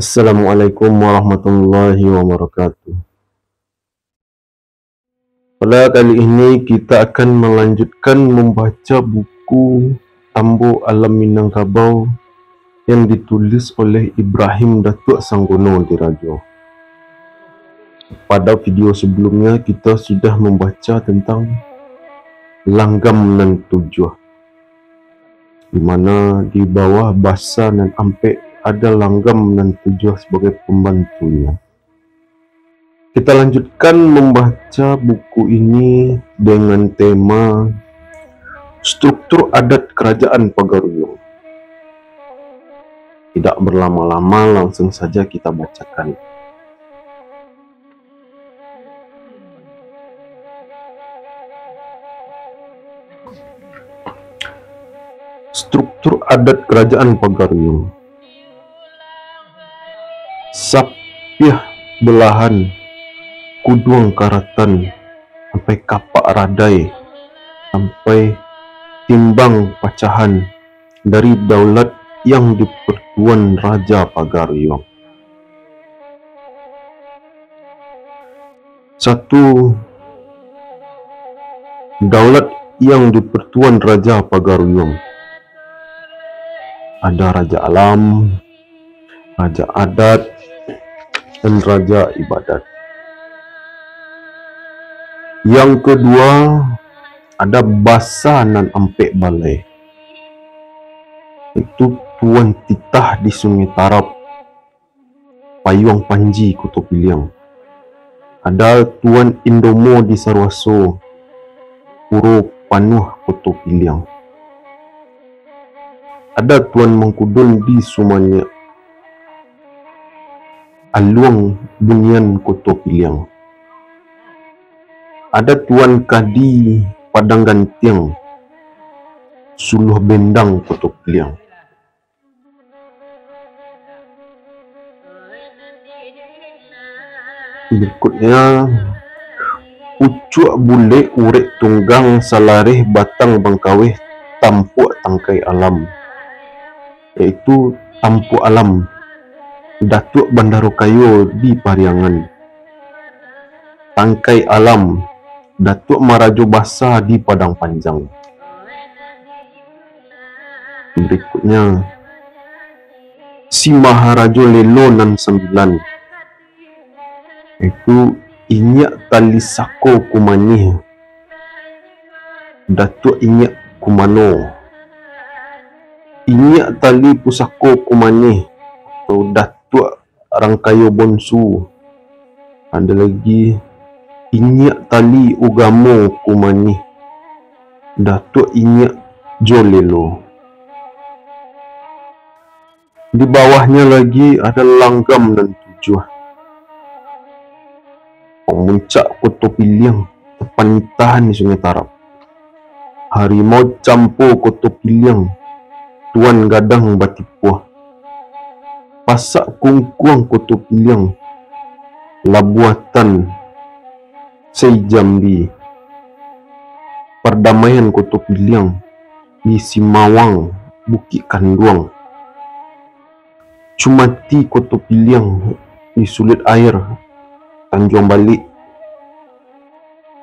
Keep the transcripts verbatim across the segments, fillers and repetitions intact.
Assalamualaikum warahmatullahi wabarakatuh. Pada kali ini kita akan melanjutkan membaca buku Tambok Alam Minangkabau yang ditulis oleh Ibrahim Datuak Sanggono Dirajo. Pada video sebelumnya kita sudah membaca tentang langgam nan tujuah, di mana di bawah basa nan ampek ada langgam nan tujuah sebagai pembantunya. Kita lanjutkan membaca buku ini dengan tema struktur adat Kerajaan Pagaruyuang. Tidak berlama-lama, langsung saja kita bacakan. Struktur adat Kerajaan Pagaruyuang. Sapiah belahan, kuduang karatan, sampai kapak radai, sampai timbang pacahan dari daulat yang dipertuan Raja Pagaruyuang. Satu, daulat yang dipertuan Raja Pagaruyuang. Ada Raja Alam, Raja Adat, dan Raja Ibadat. Yang kedua, ada basa nan ampek balai, itu Tuan Titah di Sungai Tarab, Payuang Panji Koto Piliang. Ada Tuan Indomo di Saruaso, Puro Panuah Koto Piliang. Ada Tuan Mangkudun di Sumanyak, Aluang Bunian Koto Piliang. Ada Tuan Kadi Padang Gantiang, Suluah Bendang Koto Piliang. Berikutnya, pucuak bulek urek tunggang salareh batang bangkaweh tampuak tangkai alam, yaitu tampuak alam Datuak Bandaro Kayo di Pariangan, tangkai alam Datuak Marajo Basa di Padang Panjang. Berikutnya, si Maharajo Lelo nan sambilan, yaitu Inyiak Tali Sako Kumanih, Datuak Inyiak Kumano. Inyiak Tali Pusako Kumanih, atau Datuak Rangkayo Bonsu. Ada lagi Inyiak Tali Ugamo Kumanih, Datuak Inyiak Jo Lelo. Di bawahnyo lagi ada langgam nan tujuah. Pamuncak Koto Piliang, tapanitahan di Sungai Tarab. Harimau Campo Koto Piliang, Tuan Gadang Batipuah. Pasak Kungkuang Koto Piliang, Labuatan Sei Jambi. Pardamaian Koto Piliang, di Simawang, Bukik Kanduang. Cumati Koto Piliang, di Suluik Aia, Tanjuang Balik.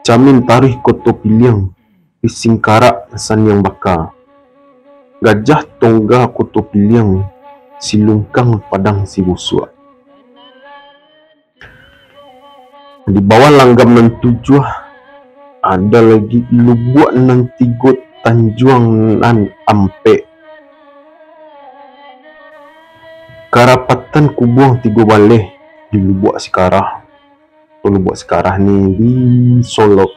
Camin Taruih Koto Piliang, di Singkarak Saniang Baka. Gajah Tongga Koto Piliang, Silungkang Padang Sibusuak. Di bawah langgam nan tujuah, ada lagi lubuak nan tigo, tanjuang nan ampek. Karapatan Kubuang Tigo Baleh di Lubuak Sikarah. Atau Lubuak Sikarah ni di Solok.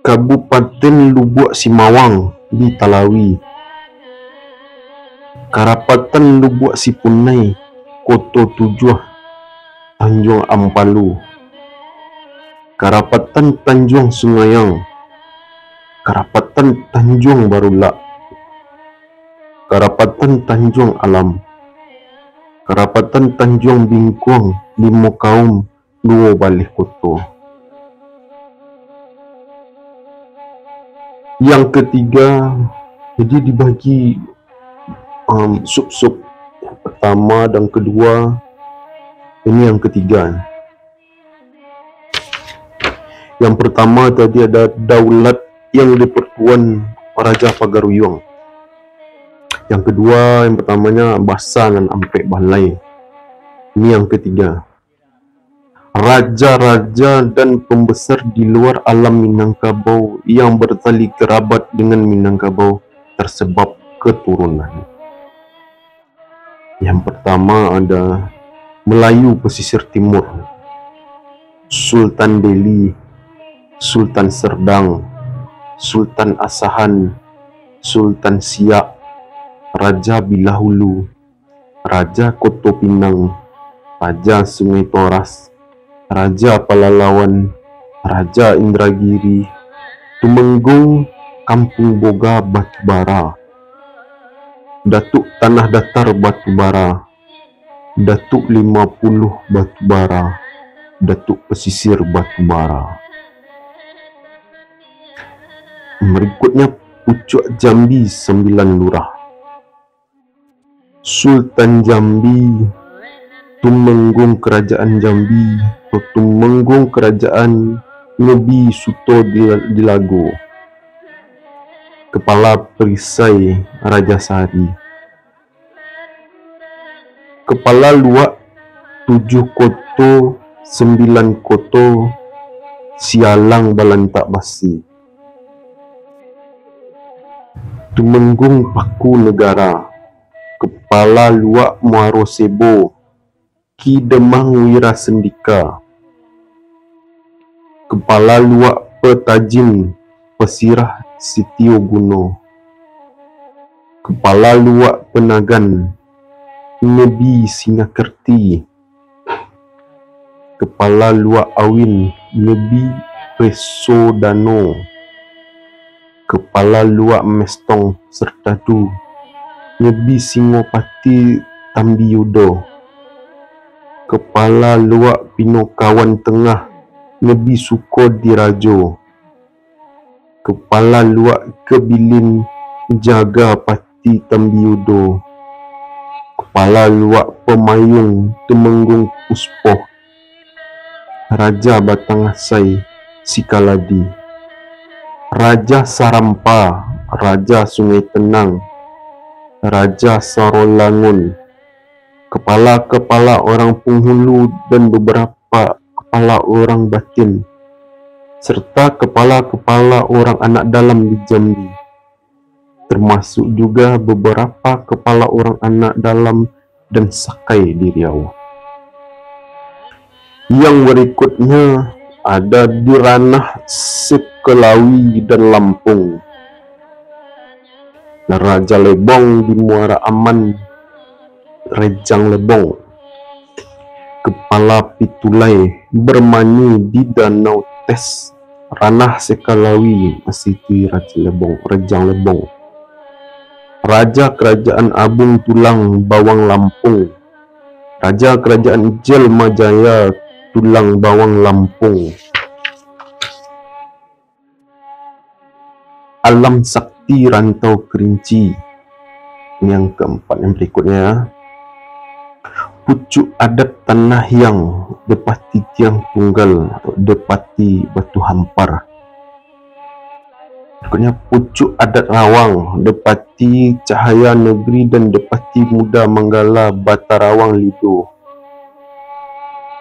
Kabupaten Lubuak Simawang di Talawi. Karapatan Lubuak Sipunai, Koto Tujuah, Tanjuang Ampalu. Karapatan Tanjuang Sungayang. Karapatan Tanjuang Barulak. Karapatan Tanjuang Alam. Karapatan Tanjuang Bingkuang, Limo Kaum, Duo Baleh Koto. Yang ketiga, jadi dibagi, um, sub-sub. pertama dan kedua, ini yang ketiga. Yang pertama tadi ada daulat yang dipertuan Raja Pagaruyuang. Yang kedua, yang pertamanya basa nan ampek balai. Ini yang ketiga. Raja-raja dan pembesar di luar alam Minangkabau yang bertali kerabat dengan Minangkabau tersebab keturunan. Yang pertama ada Melayu pesisir timur, Sultan Deli, Sultan Serdang, Sultan Asahan, Sultan Siak, Raja Bilahulu, Raja Koto Pinang, Raja Sungai Toras, Raja Palalawan, Raja Indragiri, Tumenggung Kampung Boga Batubara, Datuk Tanah Datar Batubara, Datuk Lima Puluh Batubara, Datuk Pesisir Batubara. Berikutnya, Pucuak Jambi Sambilan Lurah. Sultan Jambi, Tumenggung Kerajaan Jambi, atau Tumenggung Kerajaan Ngebi Suto di, di Lago. Kepala Perisai Raja Sari. Kepala Luak Tujuh Koto, Sembilan Koto, Sialang Balantak Basi. Tumenggung Paku Negara, Kepala Luak Muaro Sebo, Ki Demang Wira Sendika, Kepala Luak Petajin Pesirah Sitio Guno, Kepala Luak Penagan Ngebi Singakerti, Kepala Luak Awin Ngebi Resodano, Kepala Luak Mestong Serdadu Ngebi Singopati Tambiyudo, Kepala Luak Pinokawan Tengah Ngebi Sukodirajo, Kepala Luak Kebilin Jaga Pati Tambiyudo, Kepala Luak Pemayung Tumenggung Puspo, Raja Batang Asai Sikaladi, Raja Sarampa, Raja Sungai Tenang, Raja Sarolangun, kepala-kepala orang penghulu dan beberapa kepala orang batin, serta kepala-kepala orang anak dalam di Jambi, termasuk juga beberapa kepala orang anak dalam dan sakai di Riau. Yang berikutnya ada di ranah Sekelawi dan Lampung. Raja Lebong di Muara Aman, Rejang Lebong. Kepala Pitulai Bermani di Danau Tes, ranah Sekelawi, masih di Raja Lebong, Rejang Lebong. Raja Kerajaan Abung Tulang Bawang Lampung, Raja Kerajaan Jelma Jaya Tulang Bawang Lampung. Alam Sakti Rantau Kerinci. Yang keempat, yang berikutnya, Pucuk Adat Tanah Hiang, Depati Tiang Tunggal, Depati Batu Hampar. Berikutnya, Pucuk Adat Rawang, Depati Cahaya Negeri dan Depati Muda Manggala Batarawang Lido.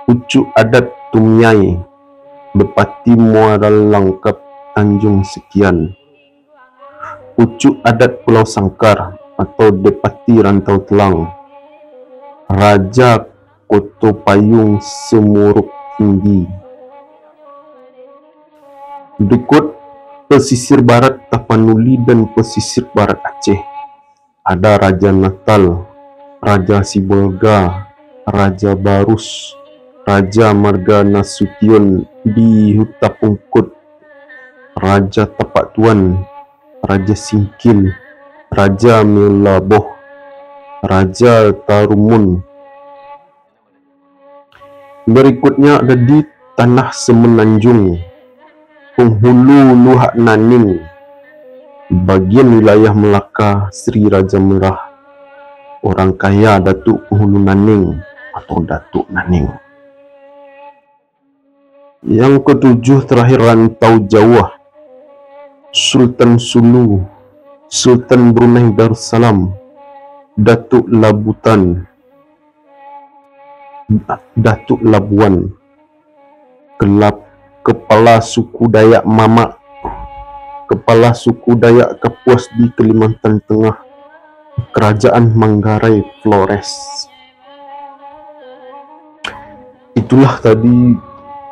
Pucuk Adat Tumiai, Depati Muara Langkap Tanjung Sekian. Pucuk Adat Pulau Sangkar atau Depati Rantau Telang, Raja Koto Payung Semuruk Tinggi. Berikut, pesisir barat Tapanuli dan pesisir barat Aceh. Ada Raja Natal, Raja Sibolga, Raja Barus, Raja Marga Nasution di Huta Pungkut, Raja Tapak Tuan, Raja Singkil, Raja Melaboh, Raja Tarumun. Berikutnya ada di Tanah Semenanjung, Penghulu Luhak Naning, bagian wilayah Melaka Sri Raja Merah, Orang kaya Datuk Penghulu Naning atau Datuk Naning. Yang ketujuh terakhir, rantau jauah, Sultan Sulu, Sultan Brunei Darussalam, Datuk Labutan, Datuk Labuan, kelap-, kepala suku Dayak Mamak, kepala suku Dayak Kapuas di Kalimantan Tengah, Kerajaan Manggarai Flores. Itulah tadi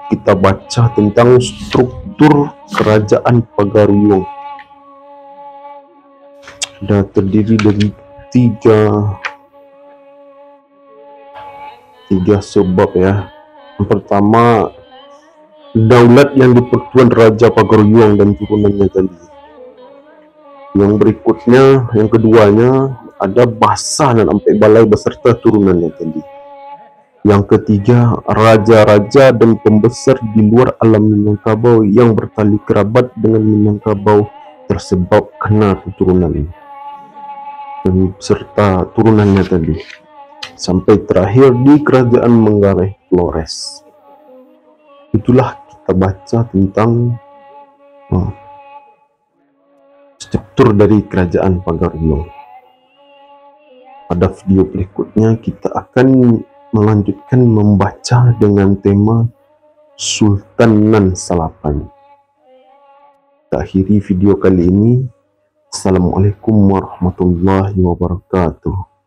kita baca tentang struktur Kerajaan Pagaruyuang. Dia terdiri dari tiga, tiga sebab, ya. Yang pertama, daulat yang dipertuan Raja Pagaruyuang dan turunannya tadi. Yang berikutnya, yang keduanya, ada basa nan ampek balai beserta turunannya tadi. Yang ketiga, raja-raja dan pembesar di luar alam Minangkabau yang bertali kerabat dengan Minangkabau tersebab kena keturunan dan serta turunannya tadi, sampai terakhir di Kerajaan Manggarai Flores. Itulah kita baca tentang, hmm, struktur dari Kerajaan Pagaruyuang. Pada video berikutnya, kita akan melanjutkan membaca dengan tema Sultan Nan Salapan. Kita akhiri video kali ini. Assalamualaikum warahmatullahi wabarakatuh.